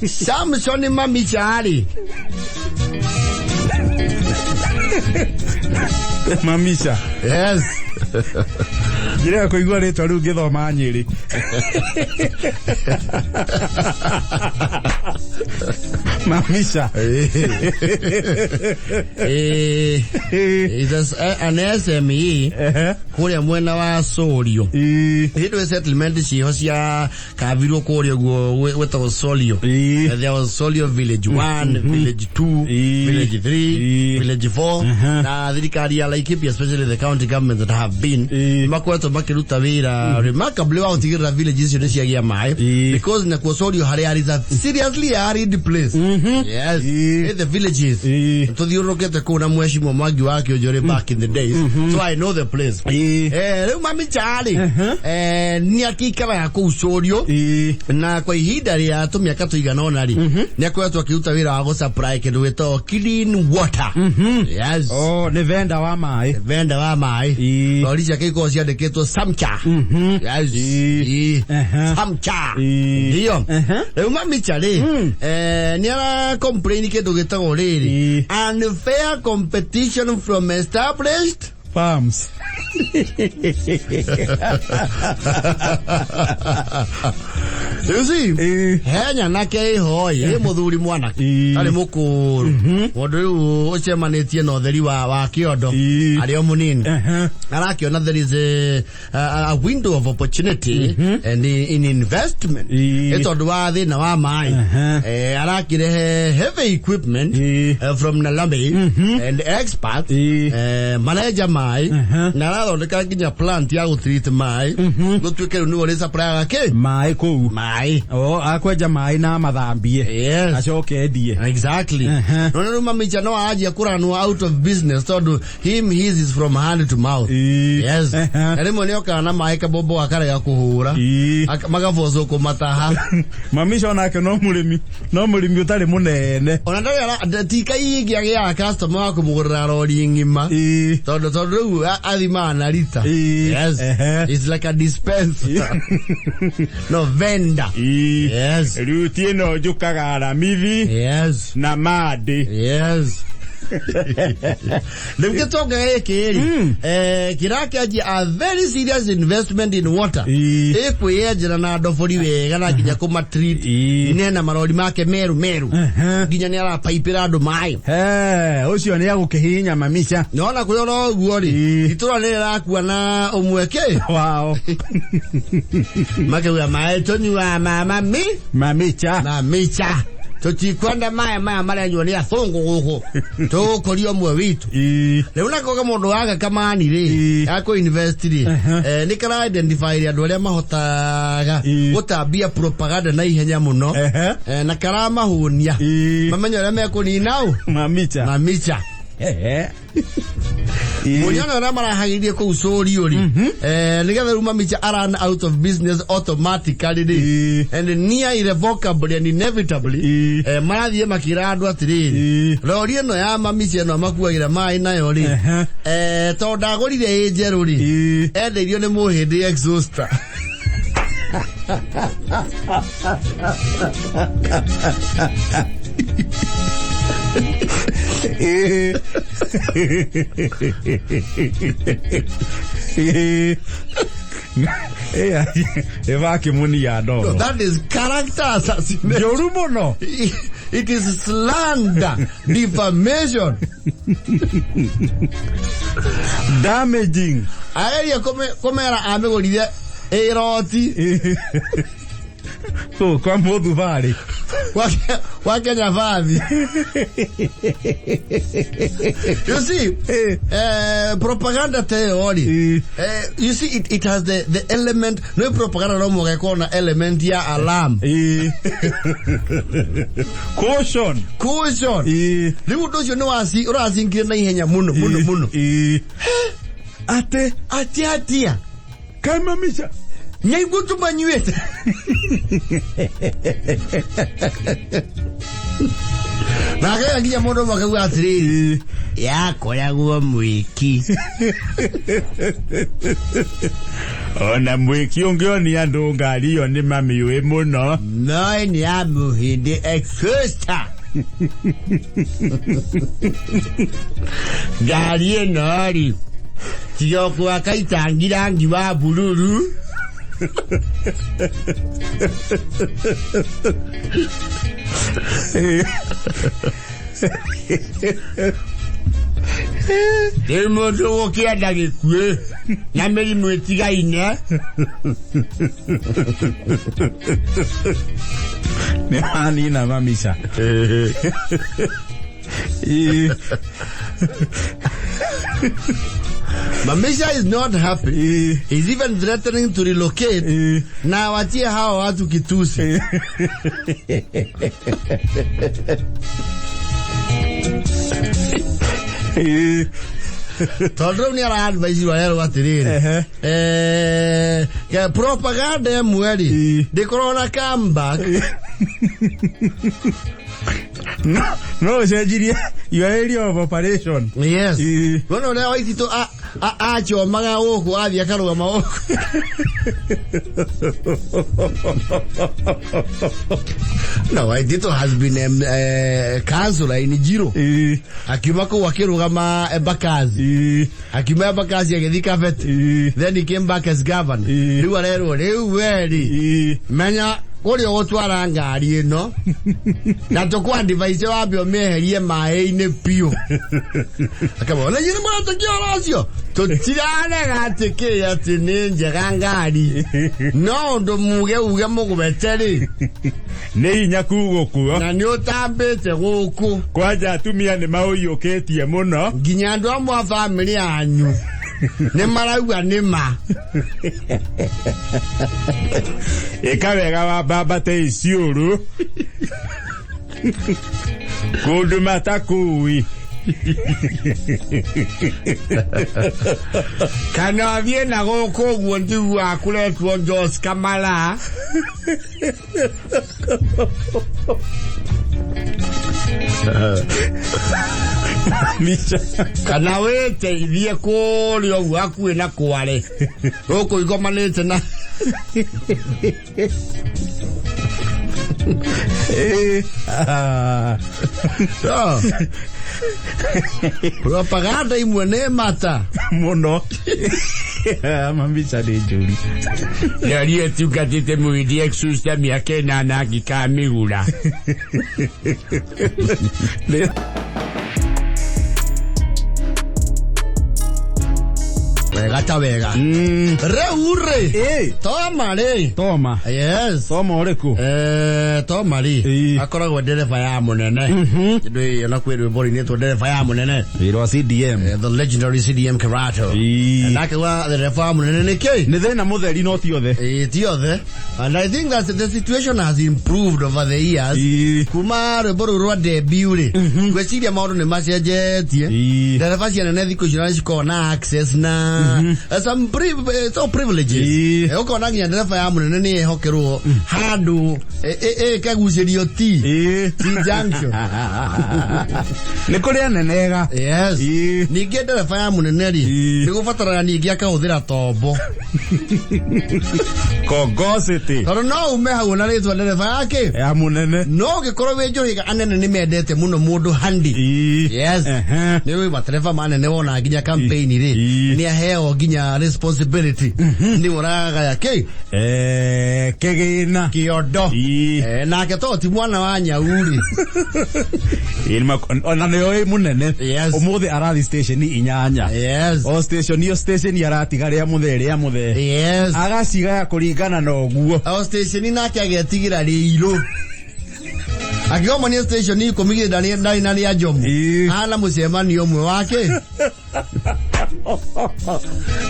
Samson Mamicha-rĩ. Mamica. Yes. Njĩrega kũigua rĩtwa rĩu ngĩthoma Nyĩrĩ. Mamica. Eh, it's an SME kũrĩa mwena wa Sorio. Hĩndĩ settlement ciho cia kavirwo kũrĩa guo gwĩtagwo Solio. There was Solio village 1, village 2, village 3, village 4. Na thirikari ya Laikipia, especially the county government that have been, makoretwo makĩruta wĩra remarkably wa gũtigĩrĩra village icio nĩ ciagĩa maĩ, because nakuo Solio harĩa is a seriously arid place. Yes. In the villages tũthiũrũrũkĩte kũu na mheshimiwa Mwangi wa Kĩũnjũrĩ back in the days, so I know the place. Rĩu Mamicha-rĩ, nĩ akĩikaraga kũu Corio na kwa ihinda rĩa tũmĩaka tũigana ũna rĩ, nĩ akoretwo akĩruta wĩra wa gũsupply kĩndũ gĩtagwo clean water. Yes. Oh, nĩ vendor wa maĩ. Vendor wa maĩ. Rori ciake ikoragwo ciandĩkĩtwo Samcha. Yes. Samcha. Ndio. Rĩu Mamicha rĩ, nĩ ara complain kĩndũ gĩtagwo rĩrĩ, unfair competition from established farms. You see, he nyanake ĩho ĩ mũthuri mwanake arĩ mũkũrũ, mũndũ rĩu ũcemanĩtie na ũtheri wa kĩondo, arĩ o mũnini, arakĩona there is a window of opportunity and in investment, nĩ tondũ wa thĩna wa maĩ. Arakĩrehe heavy equipment from Nalami and experts, marenja maĩ na arathondeka nginya plant ya gũtreat maĩ, gũtuĩke rĩu nĩwe ũrĩsupplyaga kĩ? Maĩ kũu. Maĩ. Oh, akwenja maĩ na mathambie. Yes. Acoke endie. Exactly. No rĩu Mamicha no anjia kũranwo out of business, tondũ him, his is from hand to mouth. Yes. Na rĩmwe nĩ okaga na maĩ kabombo gakarega kũhũra. Magabocwo kũmataha. Mamica onake no mũrĩmi, no mũrĩmi ũtarĩ mũnene. Ona ndarĩ ti kaingĩ agĩaga customer wa kũmũgũrĩra rori ng'ima, tondũ rĩu athimaga na rita. Yes. It's like a dispenser, no vendor. Yes. Rĩu ti ĩno njũkaga Aramithi na Mandĩ. Yes. Rĩu gĩtonga gĩkĩ rĩ, kĩrakĩanjia a very serious investment in water, ĩkwĩyenjera na ndobori wega na nginya kũmatreat, nena marori make meru meru, nginya nĩ arapaipĩra andũ maĩ. He, ũcio nĩ agũkĩhihinya Mamica. Nona kũrĩ oro ũguo rĩ, itũra nĩ rĩrakua na ũmwe kĩ wao. Makauga maĩ tũnyuaga ma mami Mamica. Mamicha, tũtikwenda maya maya marenywo nĩ athũngũ gũkũ, tũgũkũria ũmwe witũ. Rĩu nako mũndũ waga kamani rĩ, ya invest rĩ, nĩ kara identify andũ arĩa mahotaga gũtambia propaganda na ihenya mũno, na karamahũnia mamenye ũrĩa mekũnina ũ. Mamica. Mamicha. Mũnyana ũrĩa marahagĩrie kũu cũrio rĩ, nĩgetha rĩu Mamicha aran out of business automatically rĩ, and near irrevocably and inevitably, marathiĩ makĩra andũ atĩrĩrĩ, rori ĩno ya Mamicha ĩno makuagĩra maĩ nayo rĩ, tondũ ndagũrire ĩ njerũ rĩ, endeirio nĩ mũhĩndĩ exhauster. Ĩbakĩmũnia ndoro. That is character assassination. Njũru mũno. It is slander, defamation. Damaging. Ageria kũmera amĩgũrire ĩroti. Kũ kwa mũthubarĩ. Kwa Kenya Bathi. You see, propaganda ta ĩyo rĩ, you see, it has the element, no propaganda no mũhaka ĩkorwo na element ya alarm. Caution. Caution. Rĩu ũndũ ũcio nĩ ũracingire na ihenya mũno mũno mũno. Atĩ Atĩ atia kaĩ Mamica nyaiguo tumanyuĩte na akauga nginya mũndũ ũmwe akauga atĩrĩrĩ, yakoragwo mwĩki. Ona mwĩki ũngĩonia andũ ngari ĩyo nĩ mamĩũĩ mũno. No nĩ ya mũhĩndĩ exhauster. Ngari ĩno rĩ, tiga kũhaka itangi rangi wa bururu. Rĩu mũndũ gũkĩenda gĩkuĩ na mĩrimũ ĩtigaine. Nĩ wanina mamica. Mamisha is not happy. He's even threatening to relocate na awatie hawa watu kitusi. Tondũ rĩu nĩ ara-advise arerwo atĩrĩrĩ, propaganda ĩmwe rĩ ndĩkoragwo na comeback. No ũcenjirie your area of operation. Yes. Wona ũrĩa Waititũ achomaga gũkũ athiĩ akarũgama gũkũ. No, Waititũ has been councillor in Njiro. Akiuma kũu akĩrũgama Embakasi. Akiuma Embakasi agĩthiĩ Kabete. Then he came back as governor. Rĩu arerwo rĩu we rĩ, menya kũrĩa ũgũtwara ngari ĩno na tũkũ-advise wambe ũmĩeherie maĩ-inĩ biũ. Akamwĩra, inyuĩ nĩ mũretĩkia ũhoro ũcio? Tũtirarega atĩ kĩ atĩ nĩ njega ngari, no ũndũ muge uge mũgwete rĩ, nĩ hinya kugũkuo na nĩ ũtambĩte gũkũ. Kwanja atumia nĩ maũiyũkĩtie mũno, nginya andũ amwe a bamĩrĩ yanyu nĩ marauga nĩ ma. Ĩka wega wambambate iciũrũ kũndũ matakũĩ. Kana ũthiĩ na gũkũ ũguo njiguaga kũretwo Jos Kamala. Kana wĩteithie kũrĩa ũguo hakuhĩ na Kware gũkũ igomanĩte na No. Propaganda imwe nĩ mata mũno. Mamica nĩ njũri. Ngari ĩtungatĩte mũhĩndi exusta mĩaka 8 angĩkamĩgũra. Wega ta wega. Rĩu rĩ, Toma rĩ. Toma. Yes. Toma ũrĩkũ? Toma rĩ, akoragwo ndereba ya mũnene. Ndĩ ona kwĩ rwĩmbo rũinĩtwo ndereba ya mũnene. Wĩra wa CDM. The legendary CDM Karato. Nake wa ndereba wa mũnene nĩ kĩ? Nĩ thĩna mũtheri no ti othe. Ti othe. And I think that the situation has improved over the years. Kuma rwĩmbo rũu rwa debut rĩ, ngwĩciria maũndũ nĩ macenjetie. Ndereba cia nene thikũ ici nĩ cikoragwo na access na some so privileges. Ũkona nginya ndereba ya mũnene nĩ yehokerwo handũ ĩkagucĩrio T junction. Nĩ kũrĩ anenega. Yes. Ningĩ ndereba ya mũnene rĩ, nĩ gũbataraga ningĩ akahũthĩra tombo. Kongocity. Tondũ no ume hau na rĩtwa ndereba yake ya mũnene. No ũngĩkorwo wĩ njũhĩga, anene nĩ mendete mũno mũndũ handi. Yes. Nĩ ũĩ matereba manene wona nginya campaign rĩ, nĩ aheo nginya responsibility. Nĩ ũragaya kĩ? Kĩgĩna. Kĩondo. Nake to ti mwana wa nyau rĩ. Ona nĩ oĩ mũnene. Yes. Ũmũthĩ arathi station 8. Yes. O station iyo station aratiga rĩa mũthee rĩa mũthee. Yes. Agacigaya kũringana na ũguo. O station nake agetigĩra rĩirũ. Akĩgomania station 10 gĩtha ndarĩ na rĩa njomu. Hana mũcemanio ũmwe wake.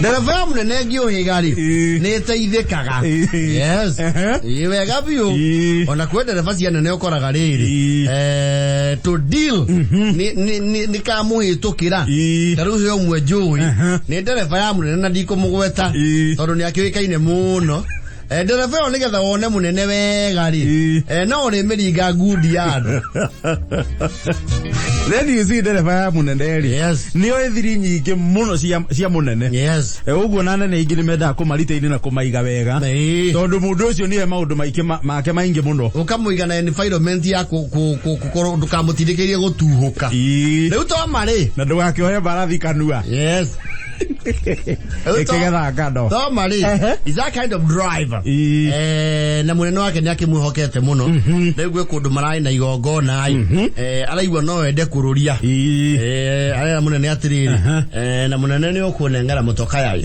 Ndereba ya mũnene ngĩũhĩga rĩ, nĩ ĩteithĩkaga. Yes. Ĩ wega biũ. Ona kwĩ ndereba cia nene ũkoraga rĩrĩ, to deal nĩ kamũhĩtũkĩra. Ta rĩu he ũmwe njũĩ, nĩ ndereba ya mũnene na ndikũmũgweta, tondũ nĩ akĩũĩkaine mũno. Ndereba ĩyo nĩgetha wone mũnene wega rĩ, no ũrĩmĩringa ngundi ya andũ. Then you see ndereba ya munene ri, nio ithiri nyingi muno cia munene. Uguo na nene ingi ni mendaga kumarita-ini na kumaiga wega, tondu mundu ucio niwe maundu maingĩ make maingi muno. Ukamuiga na environment ya gukorwo ndukamutindĩkĩrie gutuhuka. Riu to mari na ndugakĩohe mbarathi kanua. Ĩkĩgetha ngano. Toma rĩ is that kind of driver. Na munene wake nĩ akĩmwĩhokete mũno. Rĩu gwĩ kũndũ mararĩ na igongona ĩ, araigua no ende kũrũria. Arera munene atĩrĩrĩ, na munene nĩ ũkũnengera mũtoka yayo,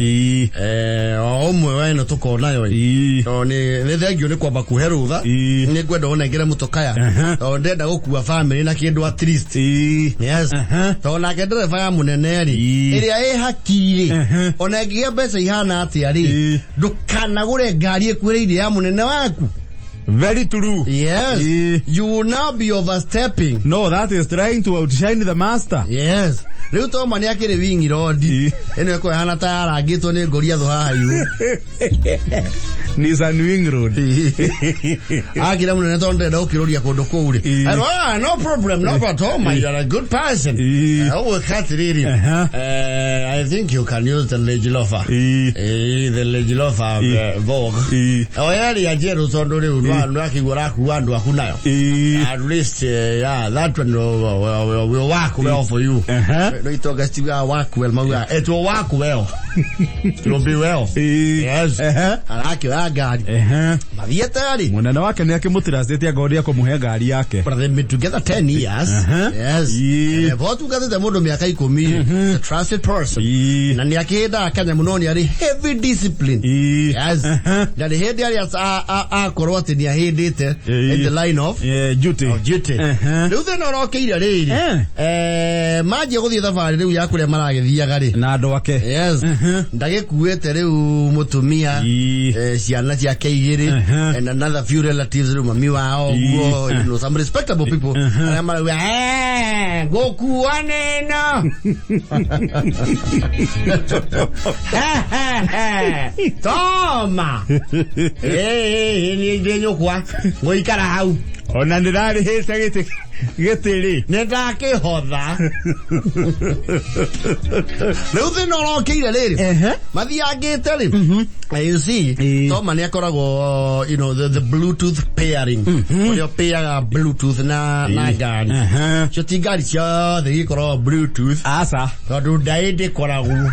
o ũmwe wa ĩno tũkonayo ĩ, tondũ nĩ thengio nĩ kwamba kuhe rũtha, nĩ ngwenda ũnengere mũtoka ya, tondũ ndĩrenda gũkua family na kĩndũ at least. Yes, tondũ nake ndereba ya munene rĩ, ĩrĩa ĩ hakiri, ona ĩngĩgĩa mbeca ihana atĩa rĩ, ndũkanagũre ngari ĩkuĩrĩire ya munene waku. Very true. Yes. You will now be overstepping. No, that is trying to outshine the master. Yes. Rĩu Toma nĩ akĩrĩ wingi rodi ĩno ĩkorwo ĩhana ta yarangĩtwo nĩ ngoriathũ haha igũrũ. Nissan Wing Road. Akĩra mũnene tondũ ndĩrenda gũkĩrũria kũndũ kũu rĩ. Arwo, "Ah, no problem, no problem, Toma, you are a good person." Ũgwĩka atĩrĩrĩ, I think you can use the Range Rover. The Range Rover Vogue. O yarĩ njerũ tondũ rĩu nĩwakĩigua ũrakua andũ aku nayo. At least, yeah, that one will work well for you. No itonga citiugaga work well, maugaga it will work well. It will be well. Yes. Arakĩoya ngari. Mathiĩte rĩ. Munene wake nĩ akĩmũtiracĩte angorwo nĩ akũmũhe ngari yake. But they've been together 10 years. Yes. Botungatĩte mũndũ mĩaka 10. A trusted person. Na nĩ akĩendaga kanya mũno, nĩ arĩ heavy discipline. Yes. Na nĩ hĩndĩ arĩa akorwo atĩ nĩ ahĩndĩte in the line of duty. Of duty. Rĩu thĩna ũrokĩire rĩrĩ, manjia gũthiĩ thabarĩ rĩu ya kũrĩa maragĩthiaga rĩ. Na andũ ake. Yes. Ndagĩkuĩte rĩu mũtumia, ciana ciake igĩrĩ, and another few relatives, rĩu mami wao ũguo, some respectable people arĩa marauga, "Eh, ngũkua nĩno Toma, niĩ ndĩ nyũkwa ngũikara hau." Ona ndĩrarĩhĩte gĩtĩ gĩtĩ rĩ. Nĩ ndakĩhotha. Rĩu thĩna ũrokĩire rĩrĩ, mathiangĩte rĩ, you see, Toma nĩ akoragwo the Bluetooth pairing, ũrĩa ũpĩaga Bluetooth na ngari. Cio ti ngari ciothe igĩkoragwo Bluetooth. Aca. Tondũ ndaĩ ndĩkoragwo,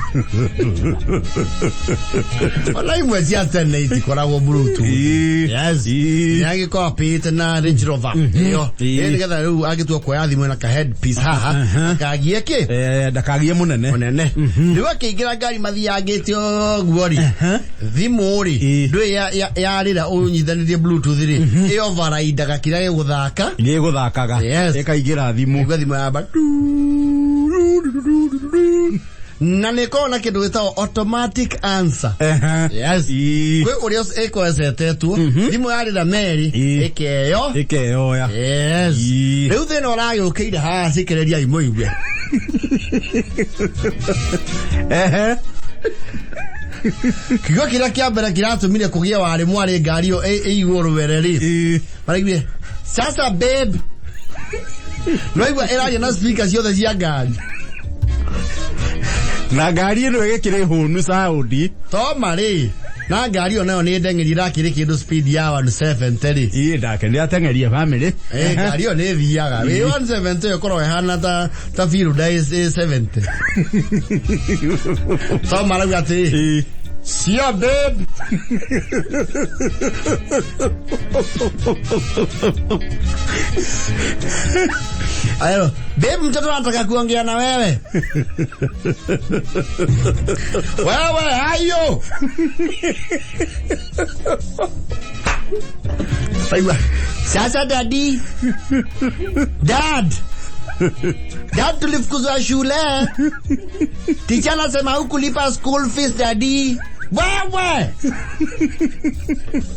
ona imwe cia tene itikoragwo Bluetooth. Yes. Nĩ agĩkorwo apĩte na Range Rover ĩyo. Nĩgetha rĩu angĩtua kuoya thimũ na ka headpiece haha kagie kĩ. Ndakagie munene. Mũnene. Rĩu akĩingĩra ngari mathiangĩte ũguo rĩ, thimũ rĩ, ndũĩ yarĩra ũnyithanĩrie Bluetooth rĩ, ĩ overridaga kĩrĩa gĩgũthaka. Gĩgũthakaga. Yes. Ĩkaingĩra thimũ. Igua thimũ yamba na nĩ ĩkoragwo na kĩndũ gĩtagwo automatic answer. Yes. Kwĩ ũrĩa ĩkorwo ĩcetetwo thimũ yarĩra merĩ, ĩkeyo. Ĩkeyoya. Yes. Rĩu thĩna ũragĩũkĩire haha, cikĩrĩria imũigue. Kiugo kĩrĩa kĩa mbere kĩratũmire kũgĩe warĩ mwarĩ ngari ĩyo ĩigwo rwere rĩ, maraiguire, "Sasa babe." Noigua ĩraria na speaker ciothe cia ngari. Na ngari ĩno ĩgĩkĩrĩ hũnu sound. Toma rĩ, na ngari ĩyo nayo nĩ ndeng'eri ĩrakĩrĩ kĩndũ speed ya 170 rĩ. Ĩ, ndake nĩ ateng'erie family. Ngari ĩyo nĩ ĩthiaga wĩ 170, ĩkoragwo ĩhana ta Fielder ĩ 70. Toma arauga atĩrĩ, "Sia babe." Ayo, "Babe, mtoto anataka kuongea na wewe." Wewe, hayo. Aiwa. "Sasa daddy. Dad. Dad, tulifukuzwa shule. Teacher anasema hukulipa school fees, daddy." Wewe.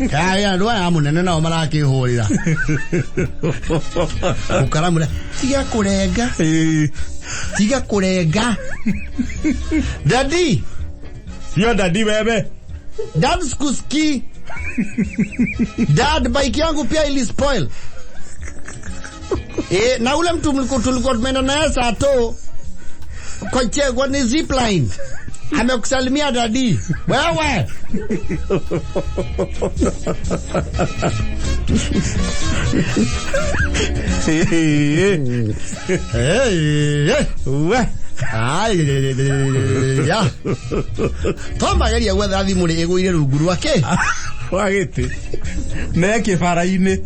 Kaya andũ aya mũnene nao marakĩhũrĩra. Ũkaramũra, "Tiga kũrenga. Tiga kũrenga. Daddy." Sio daddy wewe. "Dad, sikusikii. Dad, bike yangu pia ili spoil." Na ule mtu tulikuwa tumeenda naye saa to kwa chegwa ni zipline amekusalimia dadi wewe. Hey, hey. We. Aya. Toma geria gwetha thimũ rĩ ĩgũire rungu rwake. Wa gĩtĩ. Ne kĩbara-inĩ.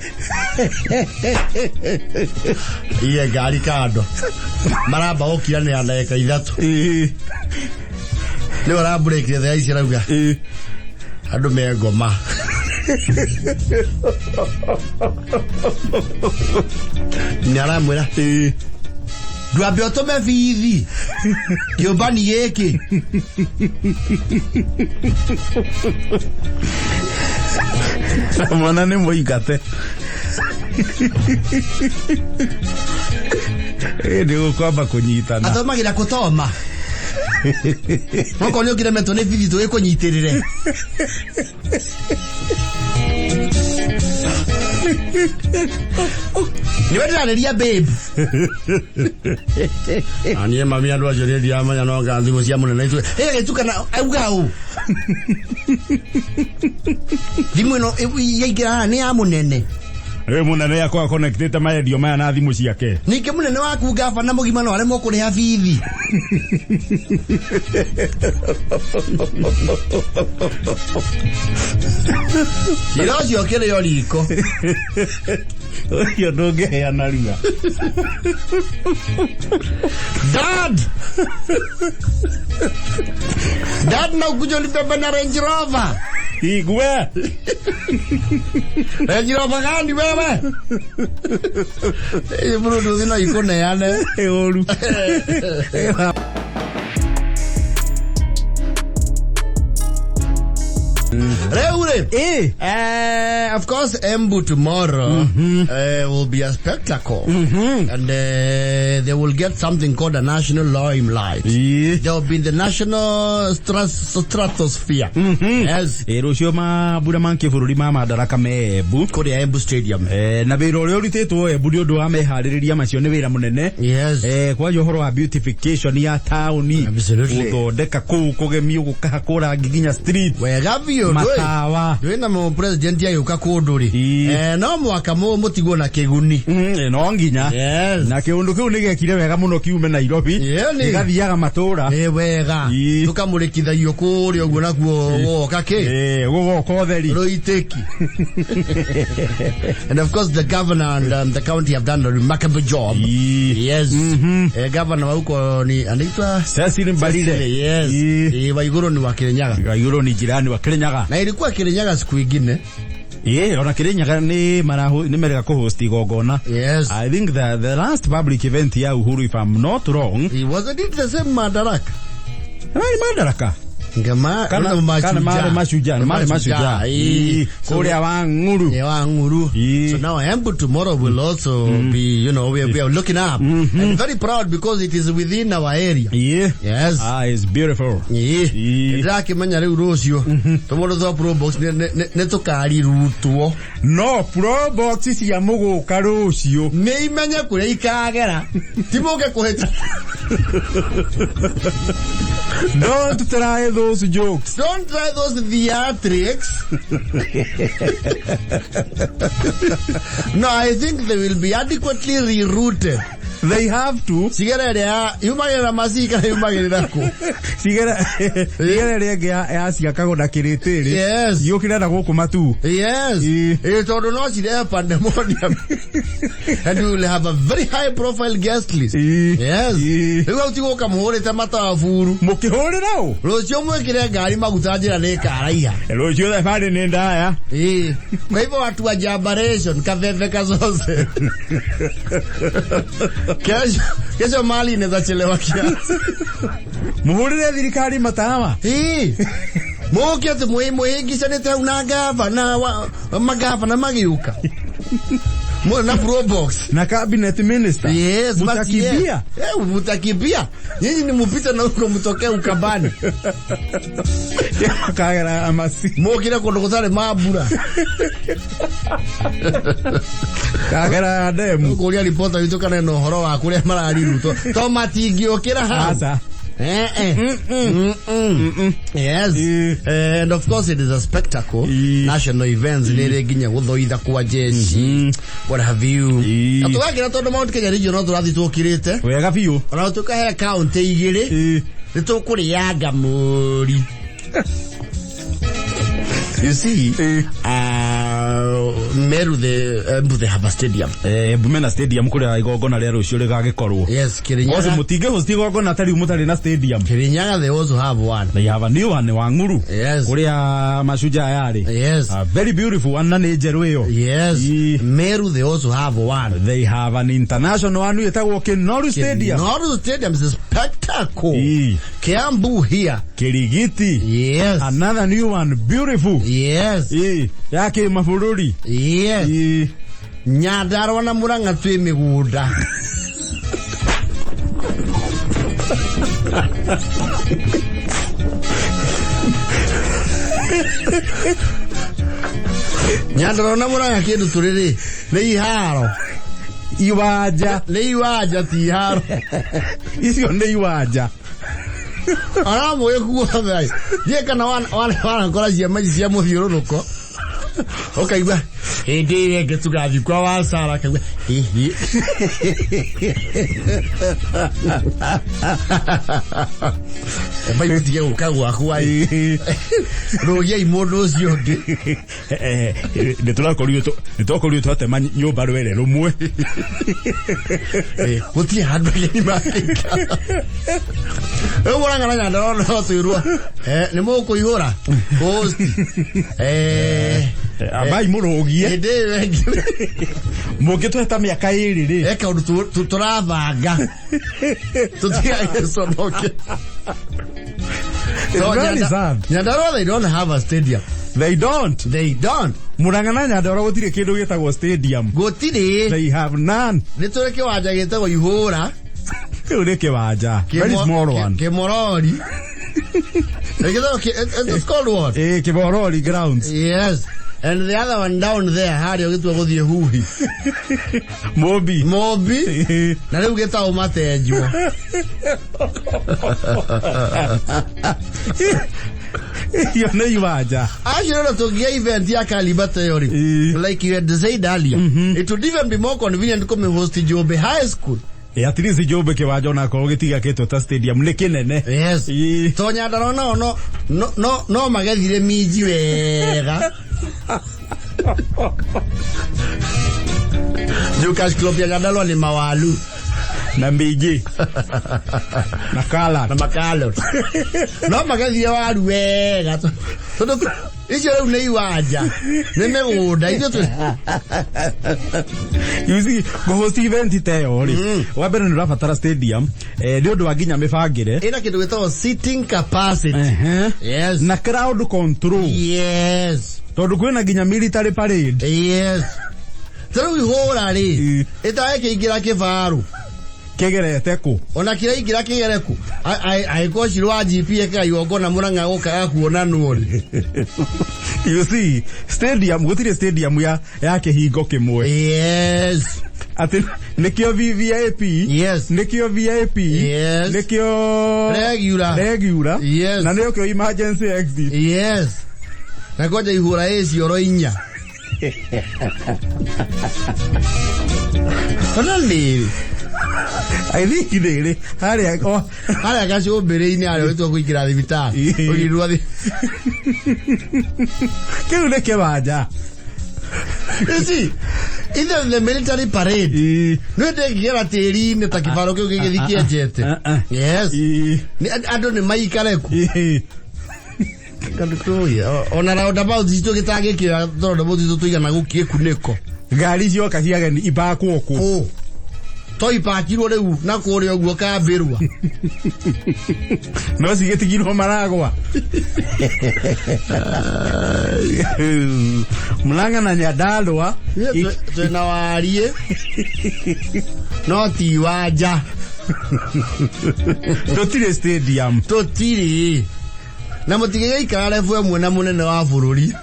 Iye ngari kando. Maramba gũkiranĩra ndagĩka 3. Nĩwe ũramburekire thaa ici arauga. Andũ me ngoma. Nĩ aramwĩra. Ndwambe ũtũme bithi. Kĩũmbani gĩkĩ. Mwana nĩ mũingate. Ĩ nĩ gũkwamba kũnyitana. Athomagĩra kũtoma. Okorwo nĩ ũkĩremetwo nĩ bithi tũgĩkũnyitĩrĩre. Nĩwe ndĩrarĩria babe. Na niĩ mami andũ acio niĩ ndiramenya no nga thimũ cia mũnene ithuĩ. Ĩ agĩtukana auga ũ. Thimũ ĩno yaingĩra haha nĩ ya mũnene. Ĩ mũnene akoragwo connectĩte marendio maya na thimũ ciake. Ningĩ mũnene waku gabana mũgima no aremwo kũrĩha bithi. Cira ũcio ũkĩrĩ o riko. Ũcio ndũngĩheana rua. Dad! Dad na ukuja ulibeba na Range Rover. Igwe. Range Rover gani wewe? Bluetooth no ikũneane. Ũru. Rĩu rĩ, of course Embu tomorrow will be a spectacle. And they will get something called a national limelight. They will be in the national stratosphere. Yes. Rũciũ mambura ma kĩbũrũri ma Madaraka me Embu. Kũrĩa Embu Stadium. Na wĩra ũrĩa ũrutĩtwo Embu nĩ ũndũ wa meharĩrĩria macio nĩ wĩra mũnene. Yes. Kwaria ũhoro wa beautification ya taũni. Absolutely. Gũthondeka kũu kũgemio gũkahakwo rangi nginya street. Wega biũ. Matawa. Ndwĩ na mũ president agĩũka kũndũ rĩ. No mwaka mũtigwo na kĩguni. No nginya. Yes. Na kĩũndũ kĩu nĩgekire wega mũno kiume Nairobi. Gĩgathiaga matũra. Wega. Tũkamũrĩkithagio kũrĩa ũguo nakuo gũgoka kĩ? Gũgoka ũtheri. Rũitĩki. And of course the governor and the county have done a remarkable job. Yes. Governor wa huko ni anaitwa Cecily Mbarire. Yes. Waiguru ni wa Kirinyaga. Waiguru ni jirani wa Kirinyaga. Na ilikuwa Kirinyaga siku ingine. Ona Kirinyaga ni marahu ni merega kuhost igongona. Yes. I think the last public event ya Uhuru, if I'm not wrong, it wasn't it the same Madaraka. Nani Madaraka? Ngama kana mashujaa, mare mashujaa. Kũrĩa wa Ng'uru. Wa Ng'uru. So now Embu tomorrow will also be, you know, we are looking up. And very proud because it is within our area. Yes. It's beautiful. Ndĩrakĩmenya rĩu rũciũ tũmũndũ twa Probox nĩ tũkarirutwo. No Probox cia mũgũka rũciũ. Nĩ imenye kũrĩa ikagera. Ti mũke kũhĩta. Don't try those jokes. Don't try those theatrics. No, I think they will be adequately rerouted. They have to. Cigerere yumagĩrĩra macika yumagĩrĩra kũ? Cigerere ĩngĩ ya ciakagwo na kĩrĩtĩrĩ. Yes. Yũkĩre na gũkũ matu. Yes. Tondũ no cirehe pandemonium. And we will have a very high profile guest list. Yes. Rĩu hau ti gũka mũhũrĩte mataburu. Mũkĩhũrĩra ũ? Rũciũ mwĩkĩre ngari maguta njĩra nĩ ĩkaraiha. Rũciũ thabarĩ nĩ ndaya. Kwa hivyo watu wa Jabaration, kaveve kazoze. Kesho mali inaweza chelewa kiasi. Muhurire thirikari matawa. Mũke atĩ mwĩhĩngĩcanĩte hau na gavana magagĩũka. Na Probox. Na cabinet minister. Yes, basi mutakimbia. Eh, mutakimbia. Nyinyi ni mupite na huko mtokee Ukambani. Kagera amasi. Mukire kundu gutari mambura. Kagera demu. Kuria ripota witũ kana na ũhoro wa kũrĩa mararirutwo to matingĩũkĩra hau. Aca. Eh, eh. Mm-mm. Yes. And of course it is a spectacle. National events nĩ rĩ nginya gũthoitha kwa jeshi. What have you. Na tũgakĩra tondũ Mount Kenya region no tũrathiĩ tũkĩrĩte. Wega biũ. Ona tũkahe kaunti igĩrĩ nĩ tũkũrĩanga mũri. You see, Meru they have a stadium. Bumena Stadium kuria igongona rĩa rũciũ rĩgagĩkorwo. Yes, Kirinyaga. Ocio mũtingĩhost igongona ta rĩu mũtarĩ na stadium. Kirinyaga they also have one. They have a new one wa Ng'uru. Yes. Kuria mashujaa yarĩ. Yes. A very beautiful one na nĩ njerũ ĩyo. Yes. Meru they also have one. They have an international one ĩtagwo Kinoru Stadium. Kinoru Stadium is a spectacle. Kiambu here. Kirigiti. Yes. Another new one, beautiful. Yes. Ya kĩmabũrũri. Yes. Nyandarua na Murang'a twĩ mĩgũnda. Nyandarua na Murang'a kĩndũ tũrĩ rĩ nĩ iharo. Iwanja. Nĩ iwanja ti iharo. Icio nĩ iwanja. Aramũĩ kuothe. Thiĩ kana wanakora ciama ici cia mũthiũrũrũko. Ũkaigua hĩndĩ ĩrĩa ĩngĩ tũgathiĩ kwa Wasara akaigua hihi. Eba itige gũka gwakwa ĩ. Rũgiai mũndũ ũcio ũngĩ. Nĩ twakorirwo twatema nyũmba rwere rũmwe. Gũtirĩ handũ ageni mangĩikara. Rĩu Murang'a na Nyandarua no twĩrwo nĩ mũkũihũra host. Ambai mũrũgie. Hĩndĩ ĩyo ĩngĩ. Mũngĩtweta mĩaka ĩrĩ rĩ. He kaũndũ tũrabanga. Tũtigagĩconoke. It's very sad. Nyandarua they don't have a stadium. They don't. They don't. Murang'a na Nyandarua gũtirĩ kĩndũ gĩtagwo stadium. Gũtirĩ. They have none. Nĩ tũrĩ kĩwanja gĩtagwo Ihũra. Kĩu nĩ kĩwanja. Very small one. Kĩmorori. It's called what? Kĩmorori grounds. Yes. And the other one down there harĩa ũgĩtua gũthiĩ Huhi. Mobi. Mobi. Na rĩu gĩtagwo Matenjwo. Iyo nĩ iwanja. Actually, no tũngĩgĩa event ya caliber ta ĩyo rĩ. Like you had said earlier, it would even be more convenient kũmĩhost Njũmbĩ High School. At least Njũmbĩ kĩwanja onakorwo gĩtigakĩtwo ta stadium nĩ kĩnene. Yes. To Nyandarua nao no magethire minji wega. Juu cash crop ya Nyandarua ni mawalu. Na minji. Na kala. Na makalo. No magethire waru wega. Tondũ icio rĩu nĩ iwanja. Nĩ mĩgũnda. Icio tu. You see, kũhost event ta ĩyo rĩ, wa mbere nĩ ũrabatara stadium, nĩ ũndũ wa nginya mĩbangĩre. Ĩna kĩndũ gĩtagwo seating capacity. Yes. Na crowd control. Yes. Tondũ kwĩna nginya military parade. Yes. Ta rĩu ihũra rĩ, ĩtagĩkĩingĩra kĩbaru. Kĩgerete kũ? Ona kĩraingĩra kĩgere kũ? Angĩkorwo Shiro wa GP ekaga igongona Murang'a gũkaga kuonanwo rĩ. You see, stadium, gũtirĩ stadium ya kĩhingo kĩmwe. Yes. Atĩ nĩkĩo VVIP. Yes. Nĩkĩo VIP. Yes. Nĩkĩo Regular. Regular. Yes. Na nĩkĩo emergency exit. Yes. Na kwanja ihũra ĩ cioro inya. Ona nĩrĩ. I think nĩrĩ harĩa harĩa gacũmbĩrĩ-inĩ harĩa ũgĩtua kũingĩra thibitarĩ. Ũgĩrua Kĩu nĩ kĩwanja. You see, even the military parade nĩ ndĩngĩgera tĩri-inĩ ta kĩbaro kĩu gĩgĩthiĩ kĩenjete. Yes. Andũ nĩ maikare ku. Kandũ tũĩ, ona roundabout citũ gĩtangĩkĩra roundabout citũ tũigana gũkĩkunĩko. Ngari cioka cia ageni ibakwo kũ? Kũ? To ipakirwo rĩu na kũrĩa ũguo kambĩrwa. No cigĩtigirwo maragwa. Murang'a na Nyandarua. Twĩna wariĩ no ti wanja. Tũtirĩ stadium. Tũtirĩ. Na mũtigĩgĩikara level ĩmwe na mũnene wa bũrũri.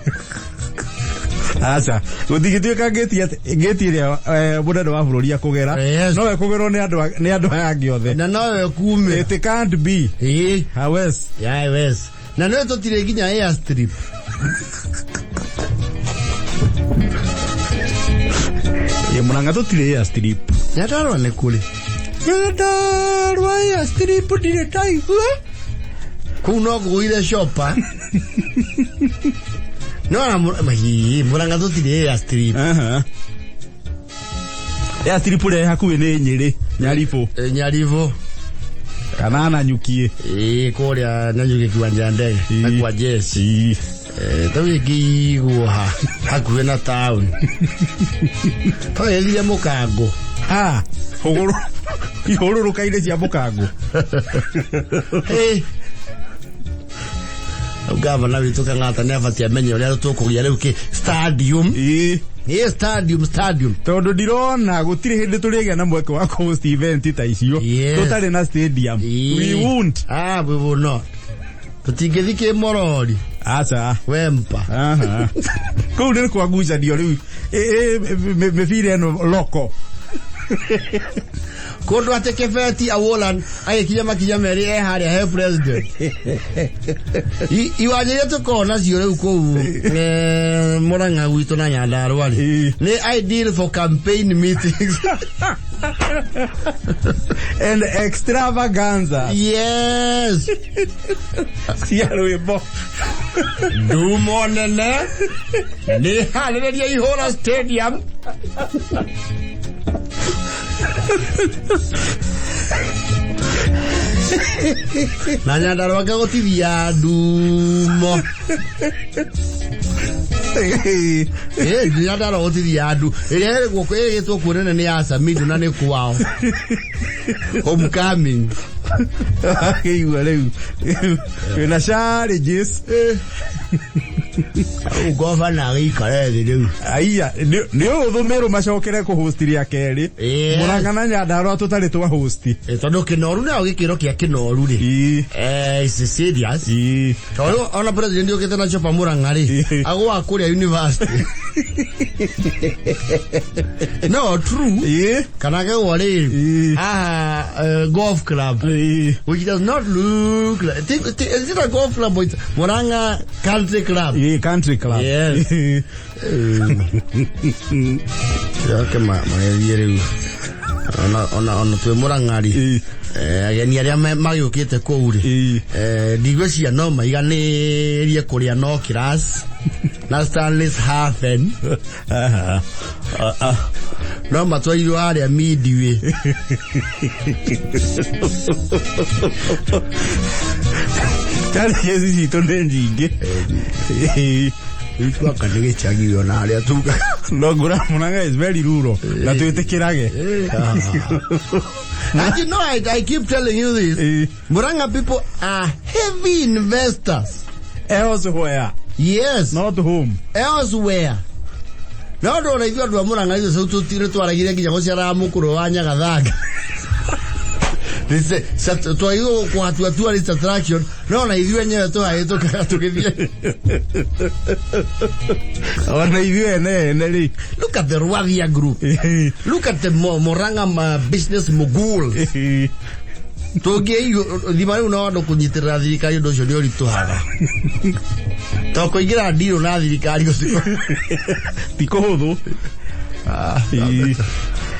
Aca, gũtingĩtuĩka ngĩti ĩrĩa mũnene wa bũrũri akũgera. Yes. No ĩkũgerwo nĩ andũ nĩ andũ aya angĩ othe. Na nowe kumĩra. It can't be. Ĩĩ. Hawes. Yeah, yes. Na nĩ tũtirĩ nginya airstrip. Ĩ Murang'a tũtirĩ airstrip. Nyandarua nĩ kũrĩ. Nyandarua airstrip ndirĩ ndaigua. Kũu no kũgũire shopa. No na Murang'a tũtirĩ airstrip. Aha. Airstrip ĩrĩa ĩ hakuhĩ nĩ Nyĩrĩ, Nyaribũ. Nyaribũ. Kana Nanyuki. Ĩĩ kũrĩa Nanyuki kiwanja ya ndege. Na kwa jeshi. Ĩĩ. Tau ĩngĩigwo ha hakuhĩ na taũni. To ĩthire mũkango. Ha, hũgũrũ ihũrũrũka-inĩ cia mũkango. Ĩĩ. Gavana witũ Kang'ata nĩ abatiĩ amenye ũrĩa tũkũgĩa rĩu kĩ stadium. Ĩĩ. Ĩĩ stadium stadium. Tondũ ndirona gũtirĩ hĩndĩ tũrĩgĩa na mweke wa kũhost event ta icio Yes. tũtarĩ na stadium. Ĩĩ. We won't. Ah, we will not. Tũtingĩthiĩ kĩmorori. Aca. Wempa. Aha. Kũu nĩ kwa ngucanio rĩu. Mĩbira ĩno loko. Kũndũ atĩ Kĩbeti Awolan agĩkinya makinya merĩ e harĩa he president. Iwanja iria tũkoragwo nacio rĩu kũu Murang'a gwitũ na Nyandarua rĩ nĩ ideal for campaign meetings. And extravaganza. Yes. Cia rwĩmbo. Ndumo nene nĩ harĩrĩria ihũra stadium. Na Nyandarua ngagũtithia ndumo. Ĩĩ Nyandarua gũtithia ndu. Ĩrĩa ĩrĩ ĩgĩtwo kuo nene nĩ ya Samido na nĩ kwao. Homecoming. Akĩigua rĩu. Wĩna challenges. Rĩu governor agĩikare thĩ rĩu. Aiya, nĩ ũhũthũ Meru macokere kũhost rĩa kerĩ. Yes. Murang'a na Nyandarua tũtarĩ twa host. Tondũ kĩnoru nayo gĩkĩro kĩa kĩnoru rĩ. Ĩĩ. It's serious. Ĩĩ. Tondũ ona president yũkĩte na chopa Murang'a rĩ, agũa kũrĩa university. No, true. Ĩĩ. Kana akegwa rĩrĩ. Ĩĩ. Haha golf club. Ĩĩ. Which does not look like, think, is it a golf club or it's Murang'a Country Club? Ĩĩ, country club. Yes. Yoke magĩthiĩ rĩu. Ona twĩ Murang'a rĩ. Ĩĩ. Ageni arĩa magĩũkĩte kũu rĩ. Ĩĩ. Ndigwĩciria no maiganĩrie kũrĩa no class na Stanley's Haven. Aha. No matwarirwo harĩa Midway. Challenges citũ nĩ nyingĩ. Ĩĩ. Itwaka nĩ gĩcagi ona harĩa tuga. No ngũra Murang'a is very rural. Na twĩtĩkĩrage. And you know, I keep telling you this. Ĩĩ. Murang'a people are heavy investors. Elsewhere. Yes. Not home. Elsewhere. No ndona ithuĩ andũ a Murang'a ithuĩ tũtirĩ twaragire nginya gũciara mũkũrũ wa Nyagathanga. Twagĩrĩirwo kũhatua tourist attraction no na ithuĩ enyewe tũhahĩtũkaga tũgĩthiĩ. Ona ithuĩ ene ene rĩ. Look at the Rwathia group. Look at the Murang'a business mogul. Tũngĩthima rĩu no andũ kũnyitĩrĩra thirikari ũndũ ũcio nĩ ũritũhaga. To kũingĩra ndirũ na thirikari ũcio. Ti kũhũthũ.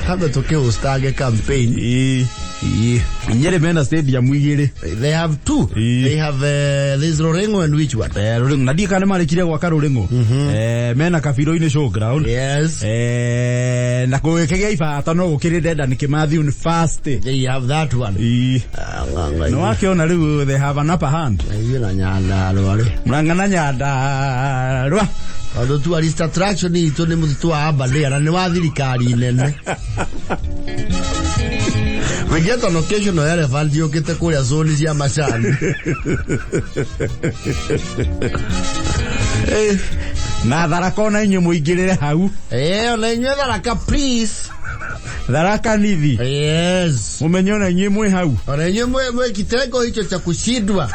Tambe tũkĩhostange campaign. Ĩĩ. Ĩĩ. Nyeri mena stadium igĩrĩ. They have two. Ĩĩ. They have this Ruring'u and which one? Ruring'u. Na ndiũĩ kana nĩmarĩkirie gwaka Ruring'u. Mena Kabiro-inĩ showground. Yes. Na gũgĩkĩgĩa ibata no gũkĩrĩ Dedan Kimathi University. They have that one. Ĩĩ. Nĩ wakĩona rĩu they have an upper hand. Ithuĩ na Nyandarua rĩ. Murang'a na Nyandarua. Tondũ tourist attraction itũ nĩ mũtitũ wa Aberdare na nĩ wa thirikari nene. We get an occasional elephant yũkĩte kũrĩa zone cia macani. Eh, Na Tharaka ona inyuĩ mũingĩrĩre hau. Eh, ona inyuĩ Tharaka, please. Tharaka Nithi. Yes. Mũmenye ona inyuĩ mwĩ hau. Ona inyuĩ mwĩ kitengo hicho cha kushindwa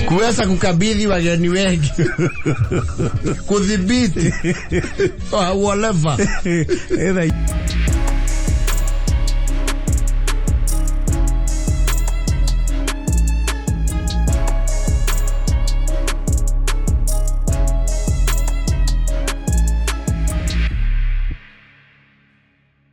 kuweza kukabidhi wageni wengi, kudhibiti, whatever. Ĩtha.